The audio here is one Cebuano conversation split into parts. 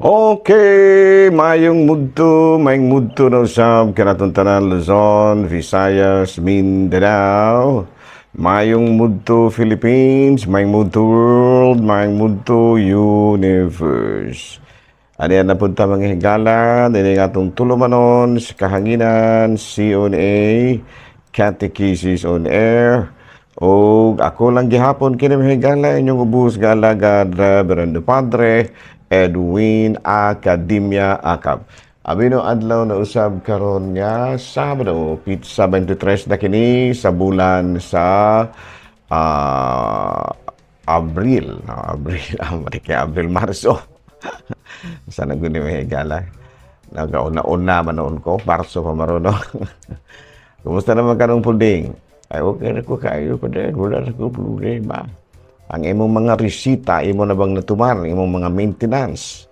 Okay, mayong mudto na usab kanatong tanan, Luzon, Visayas, Mindanao. Mayong mudto, Philippines, mayong mudto, world, mayong mudto, universe. Ano yan napunta, mga higala, dini nga atong tulumanon sa kahanginan, CONA, Catechesis on Air. O ako lang gihapon kini, mga higala, inyong ubos nga alagad, Reverend Padre Edwin Academia Acab. Abino adlaw na usab karon nga Sabado, petsa 23 na kini sa bulan sa Abril, no, Abril, kay Abril, Marso. Sana guni, mga higala. Nagauna-una man noon ko, Marso pa marono. Kumusta naman karong, puding? Ay, okay na ko kayo pa din. Wala na ko problema. Ang imong mga resita, imo na bang natumar? Imong mga maintenance?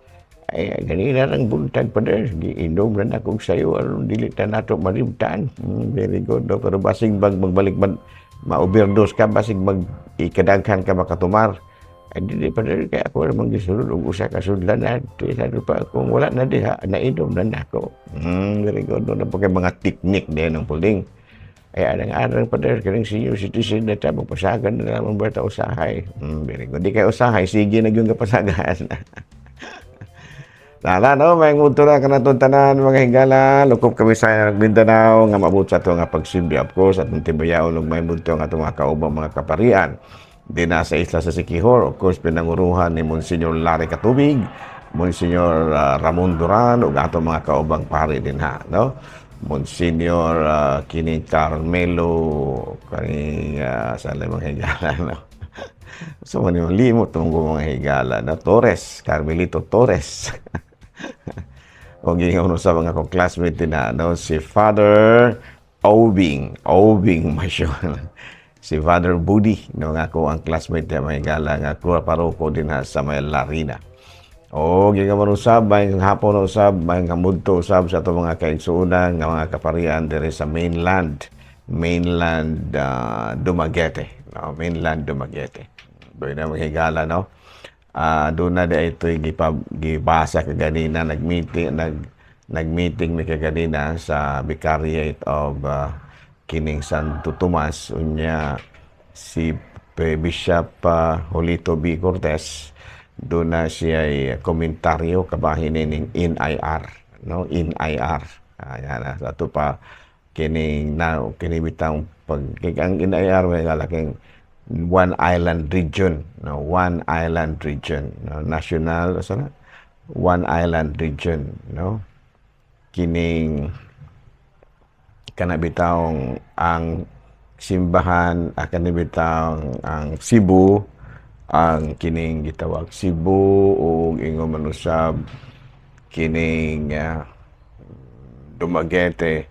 Ay, ganina lang buntag pa din. Giinom na na sayo. Aron dili ta nato marimtan. Very good. No? Pero basig bag magbalik man, ma-overdose ka, basig mag ikadaghan ka makatumar. Ay, dili pa din. Kaya ako namang gisulod og usa ka sudlanan. Sabi pa kung wala na diha, nainom na nako. Very good. No? Na mga teknik din ng puling. Ay, arang-arang pa din, kaning senior citizen na ta, magpasagan na naman ba ta usahay? Very good. Di kay usahay, sige na yung kapasagan. Lala, no? May mudto na kanatong tanan, mga higala. Lukop kami sa Mindanao nga maabot sa ato nga pagsimbi. Of course, atong tibayaon ug may mudto ang atong mga kaubang mga kaparian din sa isla sa Siquijor. Of course, pinanguruhan ni Monsignor Larry Katubig, Monsignor Ramon Duran, ug atong mga kaubang pari din ha, no? Monsignor kini Carmelo kani sa mga higala, no? So man yung limot tong mga higala na Torres, Carmelito Torres. O gingon sa mga kong classmate din na, no, si Father Obing, Obing Masyon. Si Father Budi, no, nga ko ang classmate niya, mga higala, nga kura paroko din ha sa may Larina. O gingon usab, may hapon usab, may kamudto usab sa ato mga kaigsuonan nga mga kaparian diri sa mainland, mainland Dumaguete, no, mainland Dumaguete. Doon na, mga higala, no. Doon na di ito'y gibasa kaganina, nag-meeting mi kaganina sa Vicariate of kining Santo Tomas. Unya si Bishop Julito B. Cortez, doon na siya ay komentaryo kabahin ning NIR, no, NIR. Ayan na sa ato pa kining na kini bitang pag ang NIR may kalaking One Island Region, no, One Island Region, no, national sana One Island Region, no, kining kana bitawng ang simbahan, kani bitawng ang Cebu, ang kining gitawag Cebu ug ingon man usab kining Dumaguete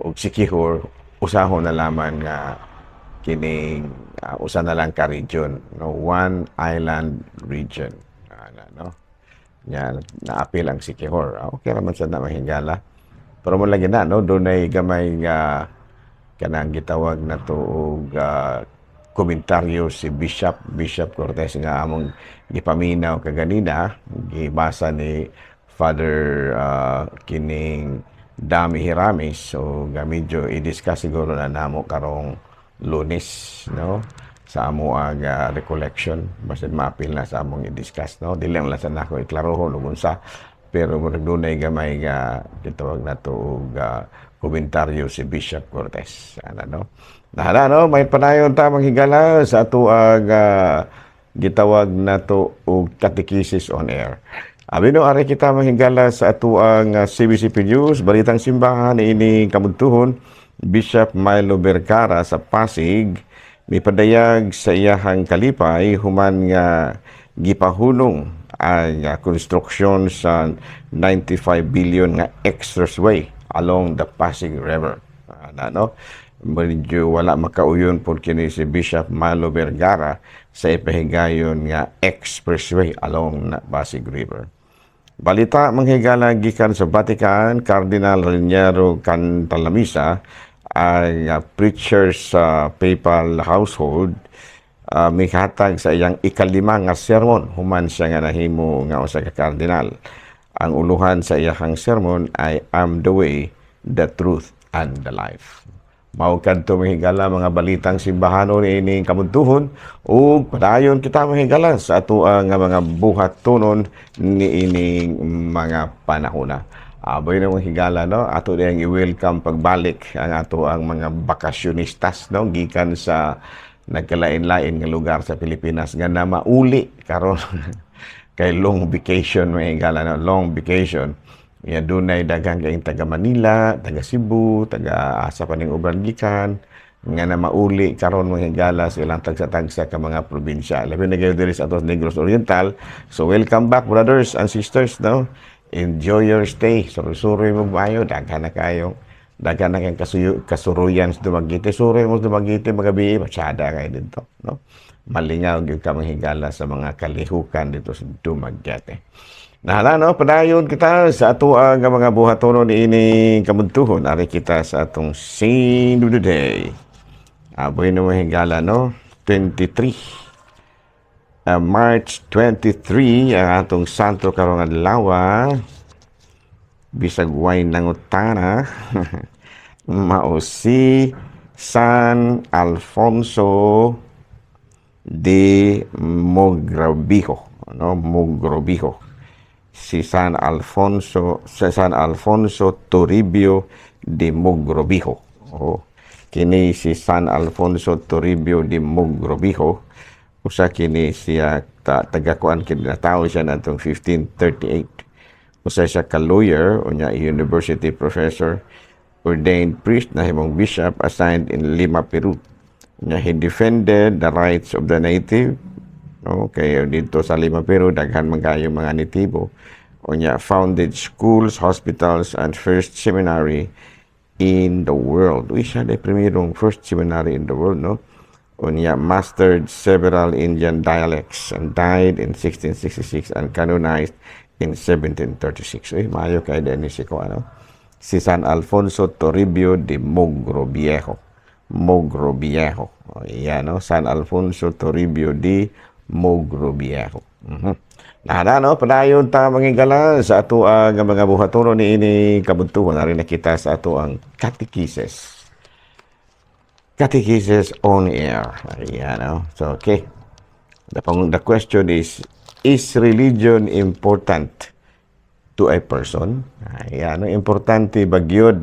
ug Siquijor, usahon na lamang nga kining usa na lang ka region, no, One Island Region. Ana, no, nya naapil ang Siquijor. Okay ra man sad na, mahigala, pero mo lagi na, no, dunay gamay nga kanang gitawag na to og komentaryo si Bishop Bishop Cortez nga among gipaminaw kaganina, gibasa ni Father kining Dami Hiramis. So ga medyo i-discuss siguro na namo karong Lunes, no, sa amo ang recollection, basta maapil na sa among i-discuss, no. Dili lang sa nako iklarohon ug unsa, pero murag dunay gamay nga gitawag nato og komentaryo si Bishop Cortez ana, no. Nahala, no, may panayon ta, mga higala, sa ato ang gitawag nato og Catechesis on Air. Abi no, ari kita, mga higala, sa ato ang CBCP News, Balitang Simbahan ini kamudtuhon. Bishop Milo Vergara sa Pasig mipadayag sa iyahang kalipay human nga gipahunong ang konstruksyon sa 95 billion nga expressway along the Pasig River. Ana, no? Medyo wala makauyon po kini si Bishop Milo Vergara sa ipahigayon nga expressway along na Pasig River. Balita, mga higala, gikan sa Vatican, Cardinal Raniero Cantalamessa ay preacher sa papal household, mihatag sa iyang ikalima nga sermon human siya nga nahimo nga usa ka cardinal. Ang uluhan sa iyahang sermon ay "I Am the Way, the Truth, and the Life." Mao kadto, mga higala, mga balitang simbahanon ini kabuntuhon, ug padayon kita, mga higala, sa atoang nga mga buhatonon niining mga panahona. Aboy na, mga higala, no, ato diyang i-welcome pagbalik ang ato ang mga bakasyonistas, no, gikan sa nagkalain-lain nga lugar sa Pilipinas nga na mauli karon kay long vacation, mga higala, no, long vacation. Ya, dunay daghang kayong taga Manila, taga Cebu, taga asa pa ning uban gikan nga na mauli karon, mga higala, sa ilang tagsa-tagsa ka mga probinsya. Labi na kayo diri sa atos Negros Oriental. So welcome back, brothers and sisters, no. Enjoy your stay. Suri-suri mo bayo, daghan na kayo. Daghan na kayong kasuruyan sa Dumaguete. Suroy mo sa Dumaguete magabi, masyada kayo dito, no? Malingaw gyud ka, mga higala, sa mga kalihukan dito sa Dumaguete. Nahala, no, padayon kita sa ato ang mga buhatonon niini kabuntuhon. Ari kita sa atong Saint of the Day. Aboy na, mga higala, no, 23. March 23 ang atong santo karong adlaw. Bisag way nangutana, mao si San Alfonso de Mogrovejo, no, Mogrovejo. Si San Alfonso, sa San Alfonso Toribio de Mogrovejo. Oh. Kini si San Alfonso Toribio de Mogrovejo, usa kini siya tagakuan kini, natawo siya natong 1538. Usa siya ka lawyer, unya university professor, ordained priest, nahimong bishop assigned in Lima, Peru. Unya he defended the rights of the native, no, kay dito sa Lima, Peru, daghan man kayo mga natibo. Unya founded schools, hospitals and first seminary in the world. Uy, siya de primerong first seminary in the world, no? Unya mastered several Indian dialects and died in 1666 and canonized in 1736. Uy, maayo kay ni si ko ano. Si San Alfonso Toribio de Mogrovejo. Mogrovejo. O, yan, no? San Alfonso Toribio de Mogrovejo. Nahana, no? Padayon ta, mga higala, sa ato ang mga buhatono ni ini kabuntuhan. Ari na kita sa ato ang catechesis. Catechesis on air. Ayan, no? So, okay. The question is religion important to a person? Ayan, no? Importante ba gyud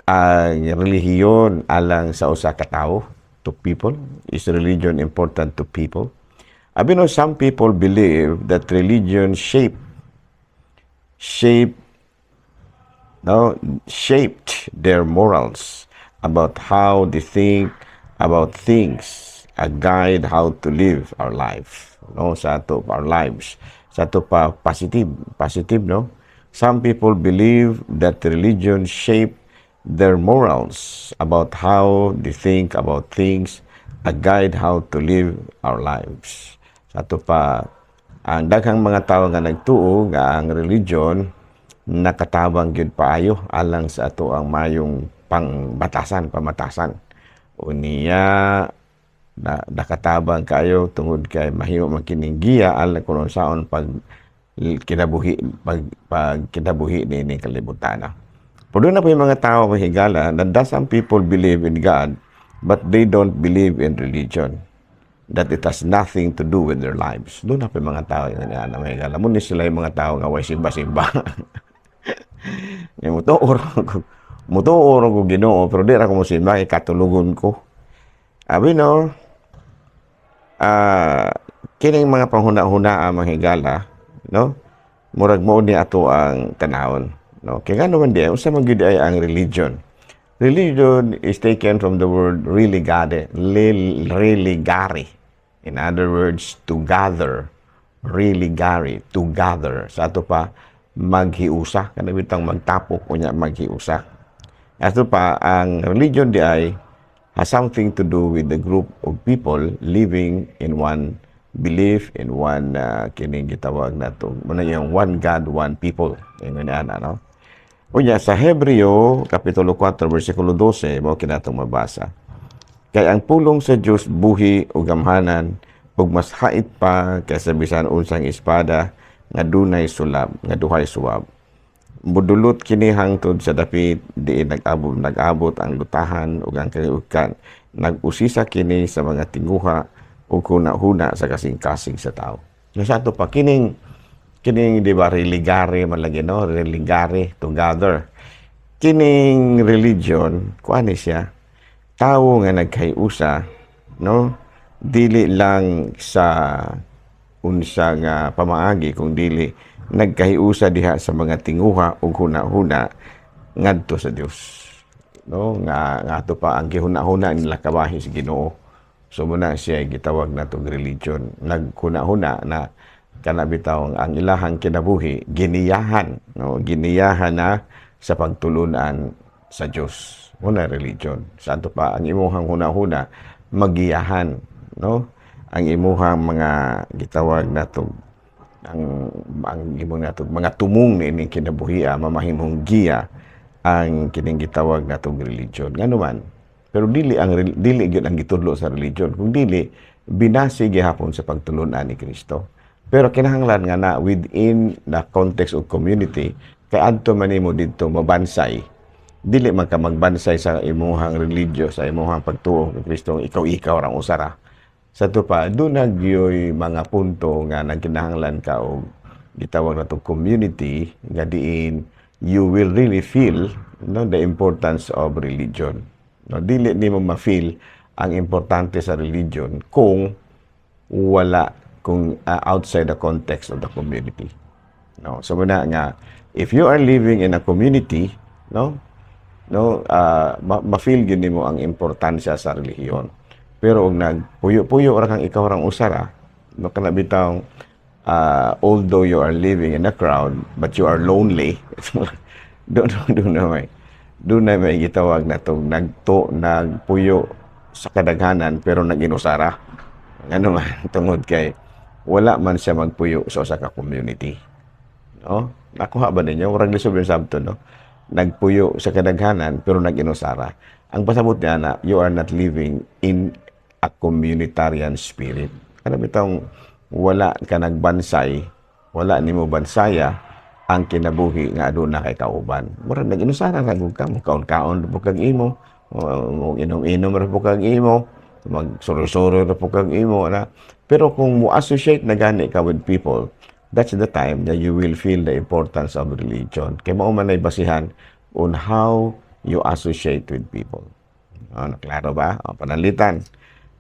ang relihiyon alang sa usa ka tawo, to people? Is religion important to people? Abi no, some people believe that religion shape shape no shaped their morals about how they think about things, a guide how to live our life, no, sa ato our lives, sa ato pa positive positive, no. Some people believe that religion shape their morals about how they think about things, a guide how to live our lives. Sa ato pa, ang daghang mga tawo nga nagtuo nga ang religion nakatabang gyud paayo alang sa ato ang mayong pangbatasan, pamatasan. Unya na nakatabang kayo tungod kay mahimo man kining giya alang kung unsaon pag kinabuhi pag kinabuhi niini kalibutan. Pero duna poy mga tao, mga higala, that some people believe in God but they don't believe in religion, that it has nothing to do with their lives. Duna poy mga tao nga na, mga higala. Mao ni sila yung mga tao nga way simba-simba. Nga mutuo ko Ginoo pero di ra ko mosimba kay katulugon ko. Abi no, kining mga panghuna-huna ang mga higala, no? Murag mao ni ato ang tanawon, no? Kay ngano man di, unsa man gyud ay ang religion? Religion is taken from the word religare, religare. In other words, to gather. Religare, to gather. Sa ato pa, maghiusa. Kana bitang magtapok unya maghiusa. Ato pa, ang religion di ay has something to do with the group of people living in one belief, in one kining gitawag nato. Muna yung one God, one people. Ingon niya, no? Unya sa Hebreo kapitulo 4 bersikulo 12, mao kinatong mabasa. "Kay ang pulong sa Dios buhi ug gamhanan ug mas hait pa kaysa bisan unsang espada. nga dunay sulab, nga duhay suwab. Mudulot kini hangtod sa dapit diin nag-abot ang lutahan ug ang kalihukan. Nag-usisa kini sa mga tinguha ug huna-huna sa kasing-kasing sa tao. Sa ato pa kining, di ba, religare man lagi, no? Religare, together. Kining religion, kuan ni siya, tawo nga nagkahiusa, no, dili lang sa unsa nga pamaagi kung dili nagkahiusa diha sa mga tinguha ug huna-huna ngadto sa Dios, no, nga ngadto pa ang gihuna-huna nila kabahin sa Ginoo. So muna siya gitawag natong religion. Naghuna-huna na kana bitaw ang ilahang kinabuhi giniyahan, no, giniyahan na sa pagtulunan sa Dios. Muna religion. Sa ato pa ang imuhang huna-huna magiyahan, no, ang imuhang mga gitawag nato ang imong nato mga tumong niining kinabuhia mamahimong giya ang kining gitawag natong religion. Ngano man, pero dili gyud ang gitudlo sa religion kung dili binase gihapon sa pagtulunan ni Kristo. Pero kinahanglan nga na within the context of community kay adto man nimo didto mabansay. Dili man ka magbansay sa imuhang religyo, sa imuhang pagtuo kay Kristo, ikaw-ikaw rang usara. Sa ato pa, duna gyoy mga punto nga nagkinahanglan ka og gitawag nato community nga diin you will really feel, no, the importance of religion. No, dili nimo ma-feel ang importante sa religion kung wala, kung outside the context of the community. No, so muna nga if you are living in a community, no, ma-feel gyud nimo ang importansya sa relihiyon. Pero og nagpuyo-puyo ra kang ikaw rang usara, no, kana bitawng although you are living in a crowd but you are lonely, doon na may gitawag na tong nagto nagpuyo sa kadaghanan pero nag-inusara. Ngano man, tungod kay wala man siya magpuyo sa usa ka community. No? Nakuha ba ninyo? Murag lisod yung sabto, no? Nagpuyo sa kadaghanan pero nag-inusara. Ang pasabot niya na you are not living in a communitarian spirit. Ano bitong wala ka nagbansay, wala nimo bansaya ang kinabuhi nga aduna kay kauban. Murag nag-inusara ra gud ka, mukaon-kaon ra pud kag imo, mo inom-inom ra pud kag imo, magsuroy-suroy ra pud kag imo na. Pero kung mo associate na gani ka with people, that's the time that you will feel the importance of religion. Kay mao man ay basihan on how you associate with people. Ano, klaro ba? O, pananglitan,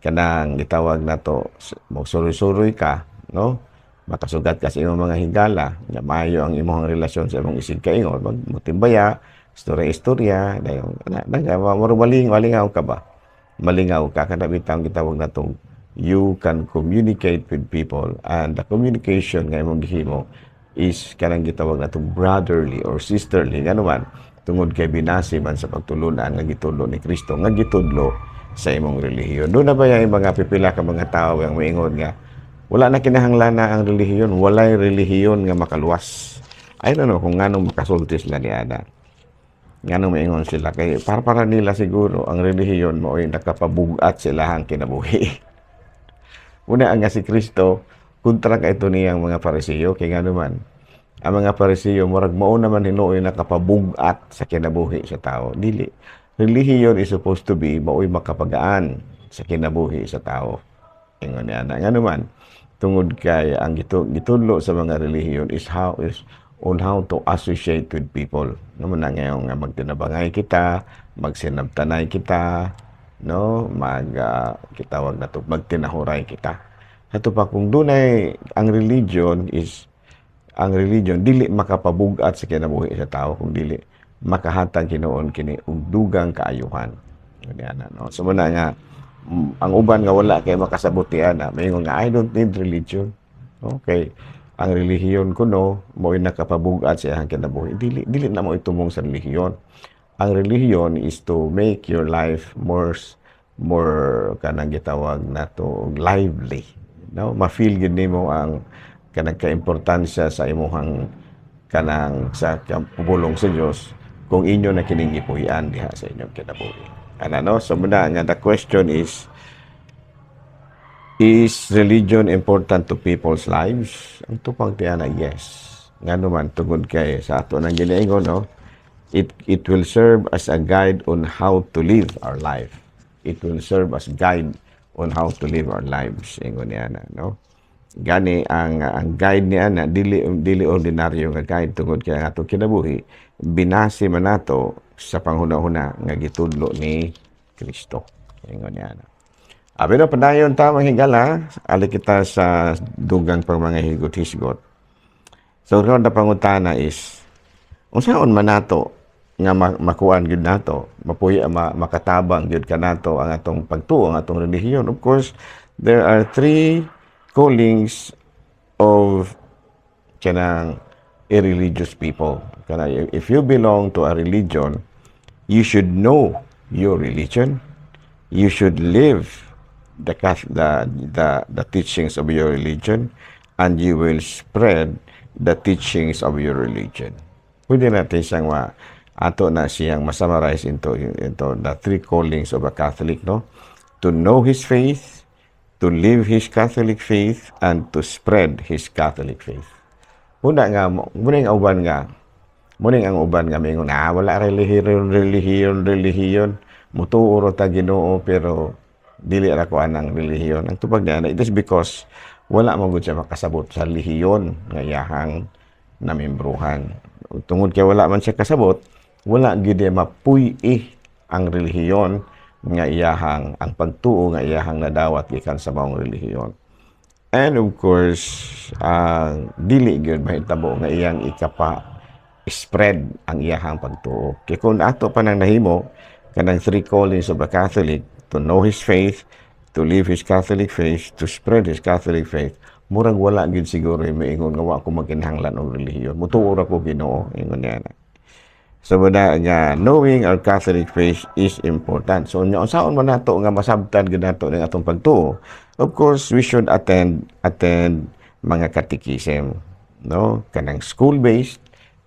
kanang gitawag nato, magsuroy-suroy ka, no? Makasugat ka sa imong mga higala, nga maayo ang imong relasyon sa imong isig kaingon, mag mutimbaya, istorya-istorya, dayon na, na, maling malingaw ka ba? Malingaw ka kada bitang gitawag natong you can communicate with people, and the communication nga imong gihimo is kanang gitawag natong brotherly or sisterly. Ngano man, tungod kay binase man sa pagtulunan nga gitudlo ni Kristo nga gitudlo sa imong relihiyon. Duna ba yung mga pipila ka mga tao ang moingon nga wala na kinahanglan na ang relihiyon, walay relihiyon nga makaluwas? I don't know kung nganong makasulti sila ni ana. Nganong maingon sila, kay para nila siguro ang relihiyon mo ay nakapabugat sa ilahang kinabuhi. Una ang nga si Kristo kontra ka ito niyang mga Parisiyo, kay ngano man, ang mga Parisiyo murag mao naman hinuoy nakapabugat sa kinabuhi sa tao. Dili. Relihiyon is supposed to be mao'y makapagaan sa kinabuhi sa tao. Ingon niya na. Ngano man, tungod kay ang gitudlo sa mga relihiyon is on how to associate with people. No man na ngayon nga magtinabangay kita, magsinabtanay kita, no, mag kitawag na to magtinahuray kita. Ato pa kung dunay ang religion is ang religion dili makapabugat sa kinabuhi sa tao kung dili makahatag hinuon kini og dugang kaayuhan. Ngani ana, no. So muna nga ang uban nga wala kay makasabot ni ana, maingon nga, "I don't need religion." Okay. Ang relihiyon kuno mo'y nakapabugat sa iyang kinabuhi. Dili na mo itumong sa relihiyon. Ang relihiyon is to make your life more kanang gitawag nato lively. No, ma-feel gyud nimo ang kanang kaimportansya sa imuhang kanang sa pulong sa Dios kung inyo na kining gipuy-an diha sa inyong kinabuhi. Ana, no, so muna nga the question is Is religion important to people's lives? Ang tupang tiyana, yes. Ngano man, tungod kay sa ato nang ginaingon, no? It will serve as a guide on how to live our life. It will serve as guide on how to live our lives. Ingon niya na, no? Gani ang guide niya na dili ordinaryo nga guide tungod kay ang atong kinabuhi binase man nato sa panghuna-huna nga gitudlo ni Kristo. Ingon niya na. Abi na padayon ta, mga higala, ali kita sa dugang pang mga higot-hisgot. So ron na pangutana is unsaon man nato nga makuan gyud nato, mapuy makatabang gyud kanato ang atong pagtuo, ang atong relihiyon? Of course, there are three callings of kanang irreligious people. Kana if you belong to a religion, you should know your religion. You should live the teachings of your religion and you will spread the teachings of your religion. Pwede natin siyang ato na siyang masummarize into the three callings of a Catholic, no? To know his faith, to live his Catholic faith, and to spread his Catholic faith. Muna nga, muna ang uban nga mingon, "Ah, wala relihiyon, relihiyon, relihiyon. Mutuo ra ta Ginoo pero dili ra ko anang relihiyon." Ang tubag niya, it is because wala man gud siya makasabot sa relihiyon nga iyahang namembruhan. Tungod kay wala man siya kasabot, wala gyud mapuy-i ang relihiyon nga iyahang, ang pagtuo nga iyahang nadawat gikan sa maong relihiyon. And of course, dili gyud mahitabo nga iyang ikapa spread ang iyahang pagtuo. Kay kung ato pa nang nahimo kanang three callings of a Catholic, to know his faith, to live his Catholic faith, to spread his Catholic faith, murag wala gyud siguro yung maingon nga wa ko magkinahanglan og relihiyon. Mutuo ra ko Ginoo, ingon niya na. So muna nga knowing our Catholic faith is important. So nya unsaon man nato nga masabtan gyud nato ning atong pagtuo? Of course, we should attend mga catechism, no? Kanang school-based,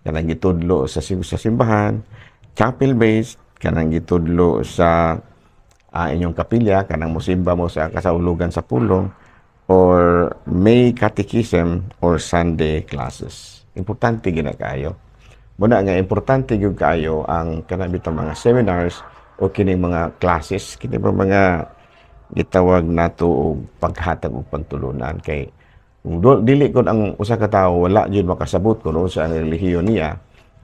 kanang gitudlo sa simbahan, chapel-based, kanang gitudlo sa inyong kapilya, kanang musimba mo sa kasaulugan sa pulong, or May catechism or Sunday classes. Importante gina kaayo. Muna nga importante gyud kaayo ang kanang bitong mga seminars o kining mga classes, kini ba mga gitawag nato og paghatag og pagtulunan, kay kung dili kon ang usa ka tawo wala gyud makasabot kung unsa ang relihiyon niya,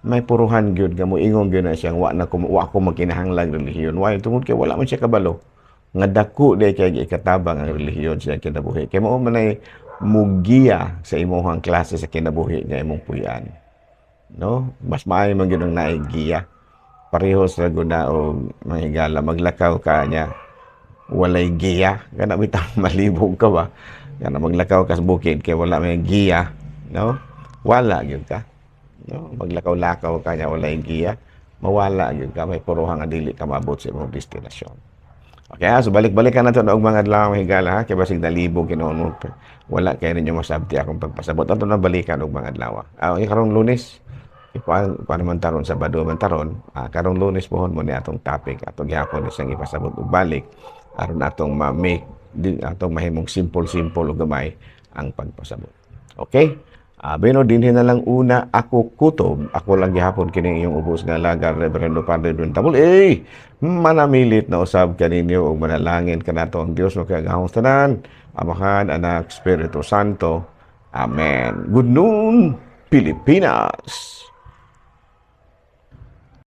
may puruhan gyud nga moingon gyud na siyang wa ko magkinahanglan relihiyon. Why? Tungod kay wala man siya kabalo nga dako day kay ikatabang ang relihiyon sa kinabuhi. Kay mao man ay mugiya sa imong klase sa kinabuhi nga imong puy-an. No? Mas maayo man gyud ang naay giya. Pareho sa guna og mga higala, maglakaw ka niya walay giya, kana bitaw malibog ka ba, kana maglakaw ka sa bukid kay wala may giya, no? Wala gyud ka, no? Maglakaw-lakaw ka niya walay giya, mawala gyud ka, may puruhan nga dili ka maabot sa imong destinasyon. Okay, ha? So balik-balikan nato og mga adlaw, mga higala, ha, kay basig nalibog hinuon mo. Wala kay ninyo masabti akong pagpasabot. Ato na balikan og mga adlaw. Ah, karong Lunes, ikuan kuan man taron, Sabado man taron, karong Lunes pohon mo ni atong topic ato gihapon ni siyang ipasabot og balik aron atong ma-make atong mahimong simple-simple ug gamay ang pagpasabot. Okay? Beno dinhi na lang una ako kutob. Ako lang gihapon kini iyong ubos nga lagar, Reverendo Padre Edwin Tabul. Eh, manamilit na usab kaninyo ug manalangin kanato ang Dios makagagahom tanan, Amahan, Anak, Espiritu Santo. Amen. Good noon, Pilipinas.